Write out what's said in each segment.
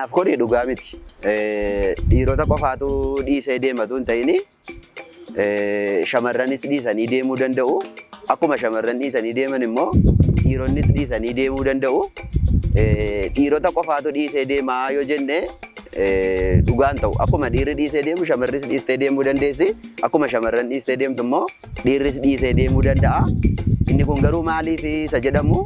Anaaf kuni dhugaa miti. Dhiirota qofaatu dhiisee deematu hin ta'ini, shamarranis dhiisanii deemuu danda'u. Akkuma shamarran dhiisanii deeman immoo dhiironnis dhiisanii deemuu danda'u. Dhiirota qofaatu dhiisee deemaa yoo jenne dhugaan ta'u. Akkuma dhiirri dhiisee deemu shamarris dhiistee deemuu dandeessi. Akkuma shamarran dhiistee deemtu immoo dhiirris dhiisee deemuu danda'a. Inni kun garuu maaliif isa jedhamu,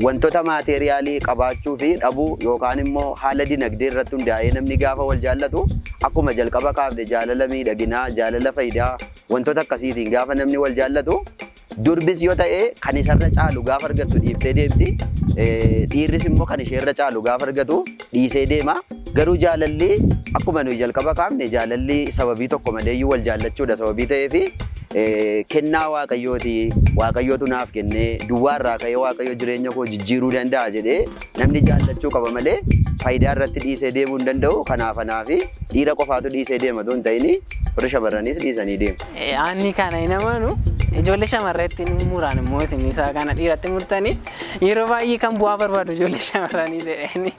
wantoota maateeriyaalii qabaachuu fi dhabuu yookaan immoo haala dinagdee irratti hundaa'ee namni gaafa wal jaallatu, akkuma jalqaba kaafne, jaalala miidhaginaa, jaalala faayidaa, wantoota akkasiitiin gaafa namni wal jaallatu, durbis yoo ta'e kan isarra caalu gaafa argattu dhiiftee deemti. Dhiirris immoo kan isheerra caalu gaafa argatu dhiisee deema. Garuu jaalalli, akkuma nuyi jalqaba kaafne, jaalalli sababii tokko maleeyyuu wal jaallachuudha sababii ta'eefi kennaa Waaqayyooti, Waaqayyootu naaf kennee, duwwaa irraa ka'ee Waaqayyo jireenya koo jijjiiruu danda'a jedhee namni jaallachuu qaba malee faayidaa irratti dhiisee deemuu hin danda'u. Kanaaf anaafi dhiira qofaatu dhiisee deema otoo hin ta'in, warri shamarraniis dhiisanii deemu. Ani kana hin amanu. Ijoollee shamarreetti muraan immoo isin isaa kana dhiiratti murtanii, yeroo baay'ee kan bu'aa barbaadu ijoollee shamarranii ta'een,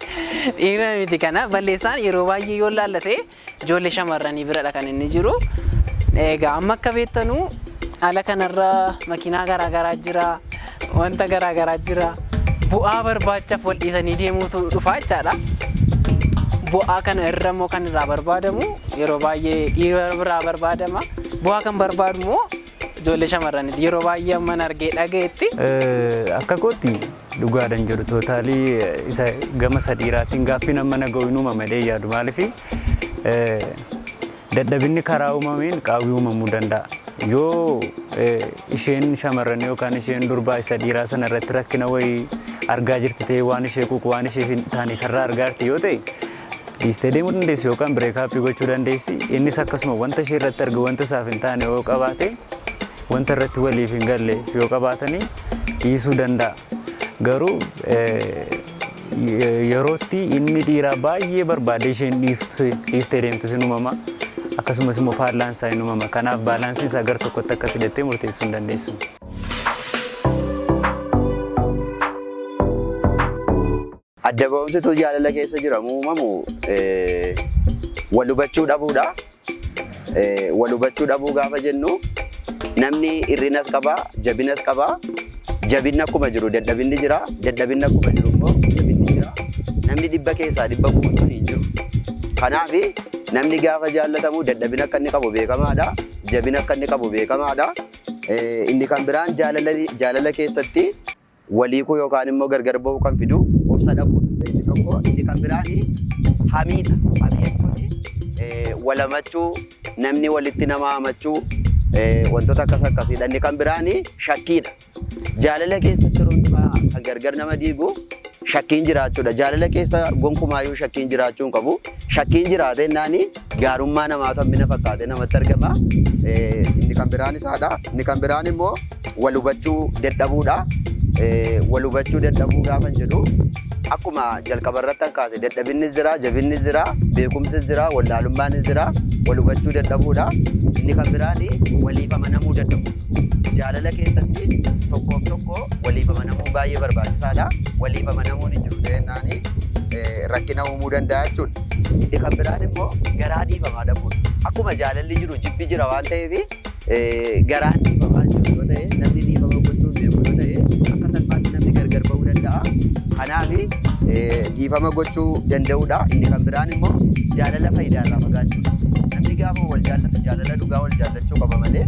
dhiira miti. Kana balleessaan yeroo baay'ee yoo laallate ijoollee shamarranii biradha kan inni jiru. Egaa amma akka beektanu ala kanarra makiinaa garaagaraa jira, wanta garaagaraa jira. Bu'aa barbaachaaf wal dhiisanii deemuutu dhufa jechaadha. Bu'aa kana irra immoo kan irraa barbaadamu yeroo baay'ee dhiira biraa barbaadama. Bu'aa kan barbaadu immoo ijoollee shamarraniiti. Yeroo baay'ee amman argee dhagayetti. Akka kootti dhugaadhaan jedhu, totally isa gama isa dhiiraatiin gaaffiin amma na ga'u hin uumama jedhee yaadu. Maaliif, dadhabinni karaa uumameen qaawwii uumamuu danda'a. Yoo isheen shamarran yookaan isheen durbaa isa dhiiraa sana irratti rakkina wayii argaa jirti ta'e, waan ishee quuqu, waan ishee hin taane isarraa argaa jirti yoo ta'e, dhiistee deemuu dandeessi yookaan break up gochuu dandeessi. Innis akkasuma wanta ishee irratti argu, wanta isaaf hin taane yoo qabaate, wanta irratti waliif hin galle yoo qabaatanii, dhiisuu danda'a. Garuu yerootti inni dhiiraa baay'ee barbaade isheen dhiiftee deemtu sin uumama. Akkasumas immoo faallaan isaa hin uumama. Kanaaf balanceiin isaa gar tokkotti akkas hidhattee murteessuu hin dandeessu. Adda ba'umsitu jaalala keessa jiramu uumamu wal hubachuu dhabuudha. Wal hubachuu dhabuu gaafa jennu, namni hir'inas qabaa, jabinas qabaa. Jabinni akkuma jiru dadhabinni jira, dadhabinni akkuma jiru immoo jabinni jira. Namni 100% guutuun hin jiru. Kanaaf namni gaafa jaallatamu dadhabina akka inni qabu beekamaadha. Jabina akka inni qabu beekamaadha. Inni kan biraan jaalala keessatti waliikuu yookaan immoo gargar ba'uu kan fidu obsa dhabuudha. Inni tokko, inni kan biraan hamiidha. Hamii jechuun walamachuu, namni walitti nama hamachuu, wantoota akkas akkasiidha. Inni kan biraan shakkiidha. Jaalala keessatti yeroo hundumaa kan gargar nama diigu shakkiin jiraachuudha. Jaalala keessa gonkumaayyuu shakkiin jiraachuu hin qabu. Shakkiin jiraate naani gaarummaa namaatu hammina fakkaatee namatti argama. Inni kan biraan isaadha. Inni kan biraan immoo wal hubachuu dadhabuudha. Wal hubachuu dadhabuu gaafan jedhu, akkuma jalqaba irratti kaase, dadhabinnis jira, jabinnis jira, beekumsis jira, wallaalummaanis jira, wal hubachuu dadhabuudha. Inni kan biraan waliif amanamuu dadhabu. Jaalala keessatti tokkoof tokko waliif amanamuun baay'ee barbaachisaadha. Waliif amanamuun hin jiru ta'ennaani rakkina uumuu danda'a jechuudha. Inni kan biraan immoo garaa dhiifamaa dhabuudha. Akkuma jaalalli jiru jibbi jira waan ta'eef, garaan dhiifamaa jiru yoo ta'e, namni dhiifama gochuu hin beeku yoo ta'e, akka salphaatti namni gargar ba'uu danda'a. Kanaaf dhiifama gochuu danda'uudha. Inni kan biraan immoo jaalala faayidaa irraa fagaachuudha. Namni gaafa wal jaallatu jaalala dhugaa wal jaallachuu qaba malee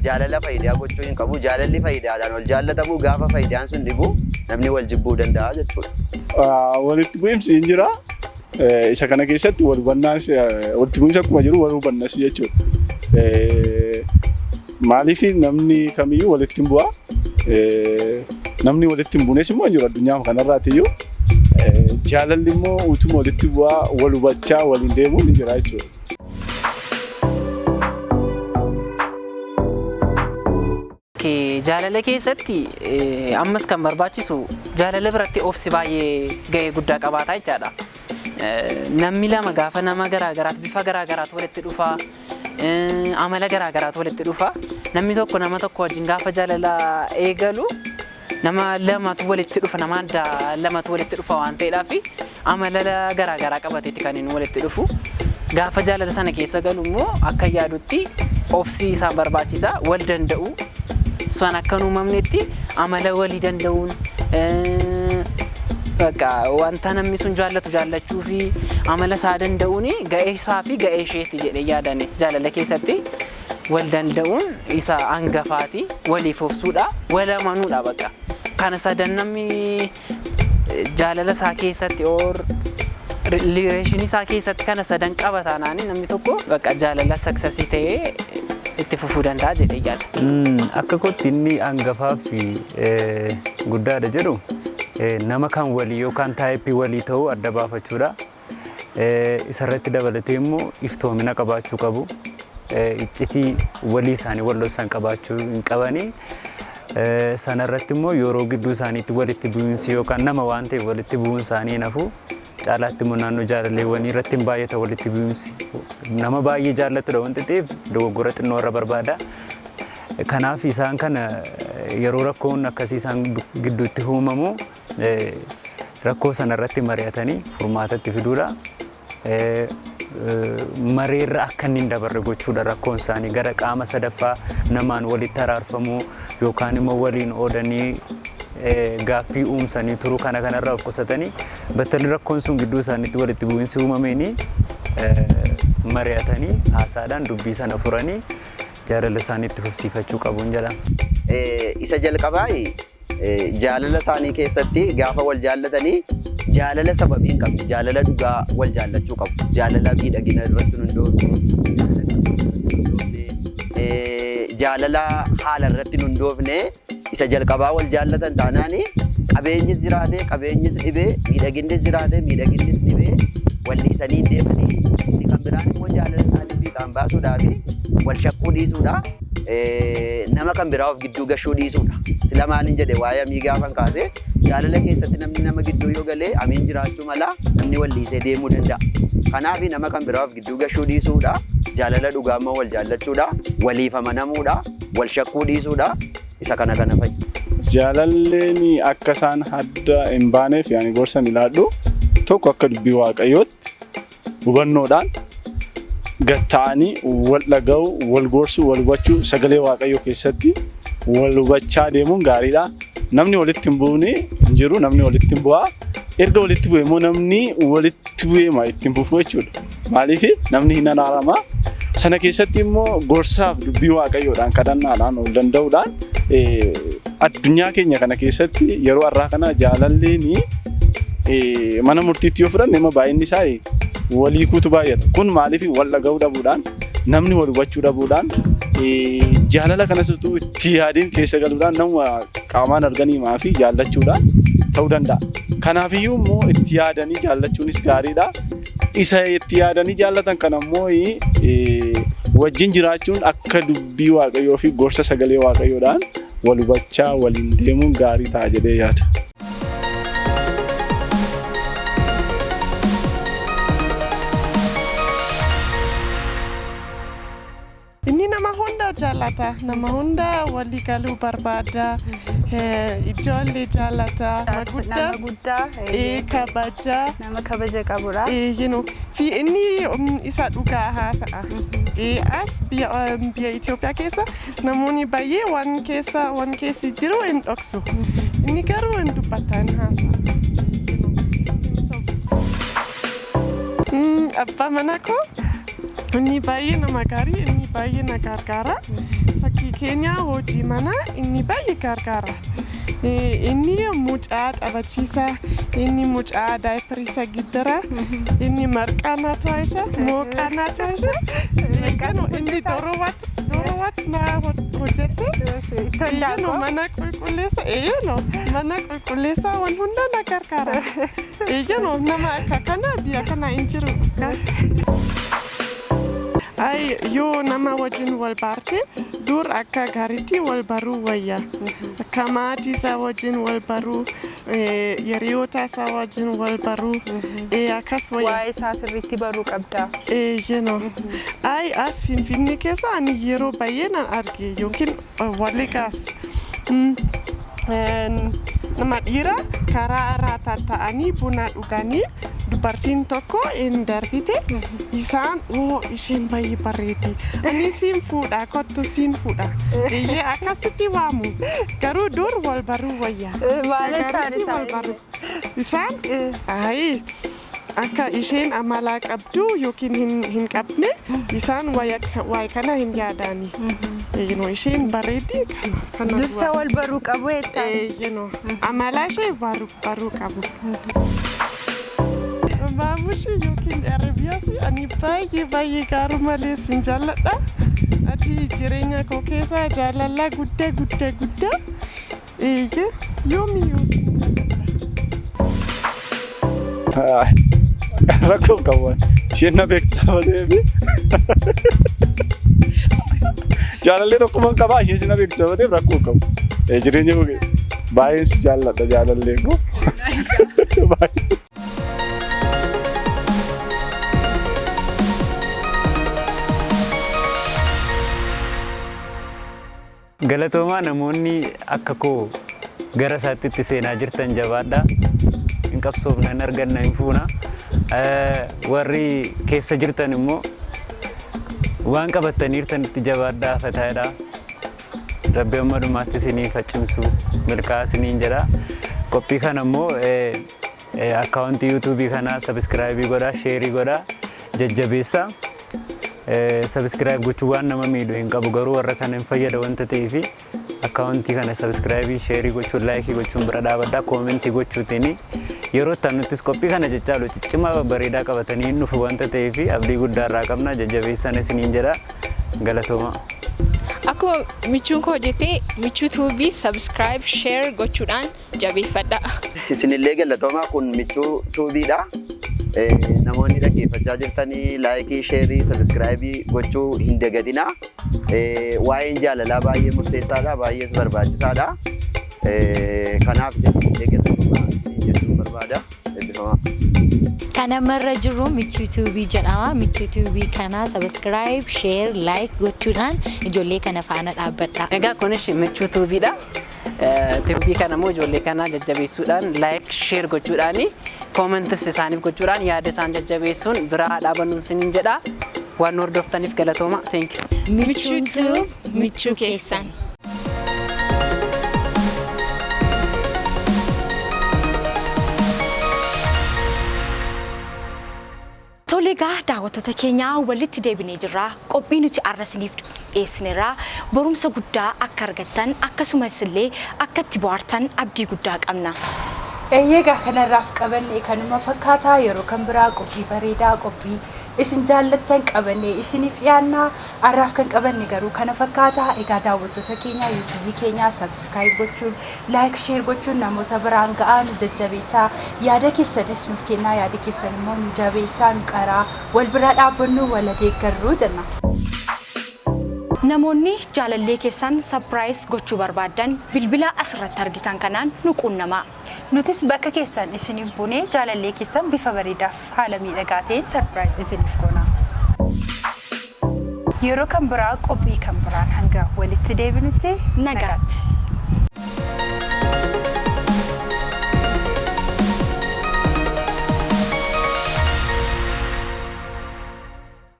jaalala faayidaa gochuu hin qabu. Jaalalli faayidaadhaan wal jaallatamu gaafa faayidaan sun dhibu namni wal jibbuu danda'a jechuudha. Walitti bu'iinsi hin jira. Isa kana keessatti wal hubannaas, walitti bu'iinsi akkuma jiru wal hubannas jechuudha. Maaliif, namni kamiyyuu walitti hin bu'a. Namni walitti hin buunes immoo hin jiru addunyaa kanarraati iyyuu. Jaalalli immoo utuma walitti bu'aa wal hubachaa waliin deemuun hin jira jechuudha. Jaalala keessatti ammas kan barbaachisu, jaalala biratti obsi baay'ee gahee guddaa qabaata jechaadha. Namni lama gaafa nama garaagaraatu, bifa garaagaraatu walitti dhufa, amala garaagaraatu walitti dhufa. Namni tokko nama tokko wajjin gaafa jaalala eegalu nama lamatu walitti dhufa, nama adda lamatu walitti dhufa waan ta'eedhaaf amala garaagaraa qabateeti kan inni walitti dhufu. Gaafa jaalala sana keessa galu immoo akka yaadutti obsi isaa barbaachisa, wal danda'u. San akka hin uumamnetti amala walii danda'uun, bakka wanta namni sun jaallatu jaallachuu fi amala isaa danda'uun ga'ee isaa fi ga'ee isheeti jedhee yaadani. Jaalala keessatti wal danda'uun isa hangafaati, waliif obsuudha, wal amanuudha bakka. Kana sadan namni jaalala isaa keessatti or relation isaa keessatti kana sadan qaba taanaan, namni tokko bakka jaalala success ta'ee itti fufuu danda'a jedhee yaada. Akka kootti inni hangafaa fi guddaadha jedhu nama kan walii yookaan type walii ta'uu adda baafachuudha. Isarratti dabalatee immoo iftoomina qabaachuu qabu. Iccitii walii isaanii wal dhoksan qabaachuu hin qabanii. Sanarratti immoo yeroo gidduu isaaniitti walitti bu'iinsi yookaan nama waan ta'eef walitti bu'uun isaanii hin hafu. Caalaatti immoo naannoo jaalalleewwanii irratti hin baay'ata walitti bu'iinsi. Nama baay'ee jaallatudha wanti ta'eef dogoggora xinnoo irra barbaada. Kanaaf isaan kana yeroo rakkoon akkasii isaan gidduutti uumamu rakkoo sana irratti mari'atanii furmaatatti fiduudha. Mareerra akka inni hin dabarre gochuudha. Rakkoon isaanii gara qaama sadaffaa namaan walitti araarfamuu yookaan immoo waliin oodanii gaaffii uumsanii turuu kana kanarraa of qusatanii, battalli rakkoon sun gidduu isaaniitti walitti bu'iinsi uumameeni mari'atanii haasaadhaan dubbii sana furanii jaalala isaanii itti fufsiifachuu qabuun jedhama. Isa jalqabaa, jaalala isaanii keessatti gaafa wal jaallatanii jaalala sababii hin qabne, jaalala dhugaa wal jaallachuu qabu. Jaalala miidhagina irratti hundoofne, jaalala haala irratti hundoofne isa jalqabaa wal jaallatan taanaani, qabeenyis jiraate, qabeenyis dhibee, miidhaginnis jiraate, miidhaginnis dhibee, wal dhiisanii hin deemanii. Inni kan biraan immoo jaalala isaanii fiixaan baasuudhaaf wal shakkuu dhiisuudha. Nama kan biraa of gidduu gashuu dhiisuudha. Sila maaliin jedhe? Waa'ee amii gaafan kaase, jaalala keessatti namni nama gidduu yoo galee amiin jiraachuu mala, namni wal dhiisee deemuu danda'a. Kanaaf nama kan biraa of gidduu gashuu dhiisuudha. Jaalala dhugaa immoo wal jaallachuudha. Waliif amanamuudha. Wal shakkuu dhiisuudha. Isa kana kana fa'i. Jaalalleen akka isaan hadda hin baaneef yaani gorsan ilaadhu tokko, akka dubbii Waaqayyootti hubannoodhaan gatta'anii wal dhaga'uu, wal gorsuu, wal hubachuu, sagalee Waaqayyoo keessatti wal hubachaa deemuun gaariidha. Namni walitti hin buune hin jiru, namni walitti hin bu'aa. Erga walitti bu'e immoo namni walitti bu'eema ittiin fufu jechuudha. Maaliif? Namni hin araarama. Sana keessatti immoo gorsaaf dubbii Waaqayyoodhaan, kadhannaadhaan ol danda'uudhaan, addunyaa keenya kana keessatti yeroo har'aa kana jaalalleen mana murtiitti yoo fudhanne immoo baay'inni isaa walii kuutu baay'ata. Kun maaliif? Wal dhaga'uu dhabuudhaan, namni wal hubachuu dhabuudhaan, jaalala kanas utuu itti yaadiin keessa galuudhaan nama qaamaan arganii fi jaallachuudhaan ta'uu danda'a. Kanaafiyyuu immoo itti yaadanii jaallachuunis gaariidha. Isa itti yaadanii jaallatan kana immoo wajjin jiraachuun akka dubbii Waaqayyoo fi gorsa sagalee Waaqayyoodhaan wal hubachaa waliin deemuun gaarii ta'a jedhee yaada. Inni nama hunda jaallata. Nama hunda walii galuu barbaada. Ijoollee jaallata. Nama Guddaas guddaa kabaja. Nama kabaja qabudha. Fi inni isa dhugaa haasa'a. As biyya Itoophiyaa keessa namoonni baay'ee waan keessa waan keessi jiru hin dhoksu. Inni garuu hin dubbata, hin haasa'a. Hin sobu. Abbaa mana koo, inni baay'ee nama gaarii, inni baay'ee na gargaara. Fakkii keenya hojii manaa inni baay'ee gargaara. Inni mucaa taphachiisa, inni mucaa diaper isa giddara, inni marqaa na tolcha, mooqaa na tolcha. Inni dooroo wat na hojjette. Ittoon daakuu. Mana qulqulleessa, mana qulqulleessa, waan hunda na gargaara. Nama akka kana biyya kana hin jiru. Ay, yoo nama wajjin wal baarte dur akka gaariitti wal baruu wayya. Akka maatii isaa wajjin wal baruu, hiriyoota isaa wajjin wal baruu, akkas wayya. Waa'ee isaa sirriitti baruu qabda. Ay, as Finfinnee keessa ani yeroo baay'ee nan arge yookiin Wallegaas. Nama dhiira karaa irraa tatta'anii buna dhuganii dubartiin tokko hin darbite, isaan oo isheen baay'ee bareedi, ani siin fuudha, kottu siin fuudha, iyyee akkasitti waamu. Garuu dur wal baruu wayya. Maal ta'an Gaariitti wal isaan? Baru isaan ayi akka isheen amala qabdu yookiin hin qabne isaan waa'ee kana hin yaadani. Isheen bareedi kana Dursa wal baruu qabu jettaa? Amala ishee baruu qabu. Baabushii yookiin Arabiyaas ani baay'ee baay'ee gaaruu malee sin jaalladha. Ati jireenya koo keessa jaalala guddaa guddaa guddaa. Eeyyee, yoomiyyuu sin jaalladha. Rakkoo hin qabu. Isheen na beekti sababa ta'eef. Jaalallee tokkuma hin qabaa, isheen na beekti sababa ta'eef rakkoo hin qabu. Jireenya koo baay'een si jaalladha, jaalallee koo. Baay'ee. Galatoomaa, namoonni akka koo gara isaatti itti seenaa jirtan jabaadha. Hin qabsoofna, hin arganna, hin fuuna. Warri keessa jirtan immoo waan qabattaniirtan itti jabaadhaa, fataadha. Rabbi amma dhumaatti isiniif cimsu, milkaa'aa isiniin jedha. Qophii kana immoo akkaawuntii yuutuubii kanaa subscribe godhaa, share godhaa, jajjabeessaa. Subscribe gochuu waan nama miidhu hin qabu, garuu warra kana hin fayyada wanta ta'eef akkaawuntii kana subscribe, share gochuun, like gochuun bira dhaabadhaa, comment gochuutiin yeroo itti aanuttis qophii kana jechaalu ciccimaa babbareedaa qabatanii hin dhufu wanta ta'eef abdii guddaa irraa qabna, jajjabeessan isiniin jedha, galatooma. Akkuma michuun koo jettee, Michuu Tuubii subscribe, share gochuudhaan jabeeffadha. Isinillee galatoomaa. Kun Michuu Tuubiidha. Namoonni dhaggeeffachaa jirtanii like, share, subscribe gochuu hin dagatinaa. Waa'een jaalalaa baay'ee murteessaadha, baay'ees barbaachisaadha. Kanaaf isinillee galatoomaa isiniin jechuun barbaada. Eebbifamaa. Kan ammarra jirru Michuu Tuubii jedhama. Michuu Tuubii kana subscribe, share, like gochuudhaan ijoollee kana faana dhaabbadha. Egaa kunis Michuu Tuubiidha. Tuubii kana immoo ijoollee kana jajjabeessuudhaan, like, share gochuudhaan, comments isaaniif gochuudhaan, yaada isaan jajjabeessuun biraa dhaabannuun isiniin jedha. Waan nu hordoftaniif galatooma. Thank you. Michuu Tuub, michuu keessan. Tole egaa, daawwattoota keenyaa, walitti deebinee jirra. Qophii nuti har'a isiniif dhiyeessinerraa barumsa guddaa akka argattan, akkasumas illee akka itti bohaartan abdii guddaa qabna. Eeyyee, kanarraaf qabanne kanuma fakkaataa. Yeroo kan biraa qophii bareedaa, qophii isin jaallattan qabanne isiniif dhiyaannaa. Har'aaf kan qabanne garuu kana fakkaataa. Egaa daawwattoota keenya, yuutuubii keenyaa subscribe gochuun, like, share gochuun namoota biraan ga'aa, nu jajjabeessaa. Yaada keessanis nuuf kennaa, yaada keessan immoo nu jabeessaa, nu qaraa, wal bira dhaabbannu, wal deeggarru jenna. Namoonni jaalallee keessan surprise gochuu barbaaddan bilbila asirratti argitan kanaan nu quunnamaa. Nutis bakka keessan isiniif bunee jaalallee keessan bifa bareedaaf haala miidhagaa ta'een surprise isiniif goona. Yeroo kan biraa qophii kan biraan hanga walitti deebinutti Nagaatti.